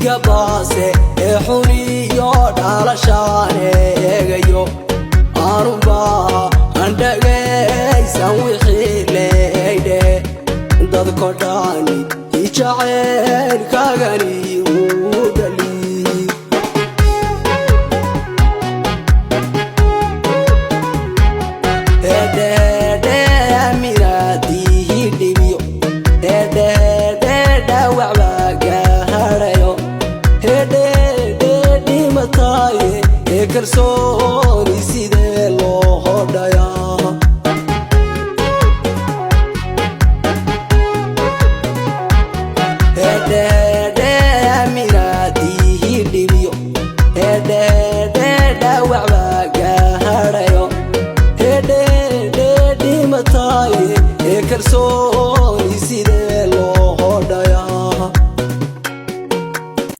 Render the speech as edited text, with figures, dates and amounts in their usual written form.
Dhiigga baase ee xuniyo dhalashaan eegayo, anubaa andhagaysan wixii leydhe. Dadko dhani ijaceylkaagani uu dhali. Hedhedheminaadihidhibiyo, hedhedhedhawacbaa gaadhayo, hedhedhe dhimataaye ee kalsooni sidee loo hodhayaa?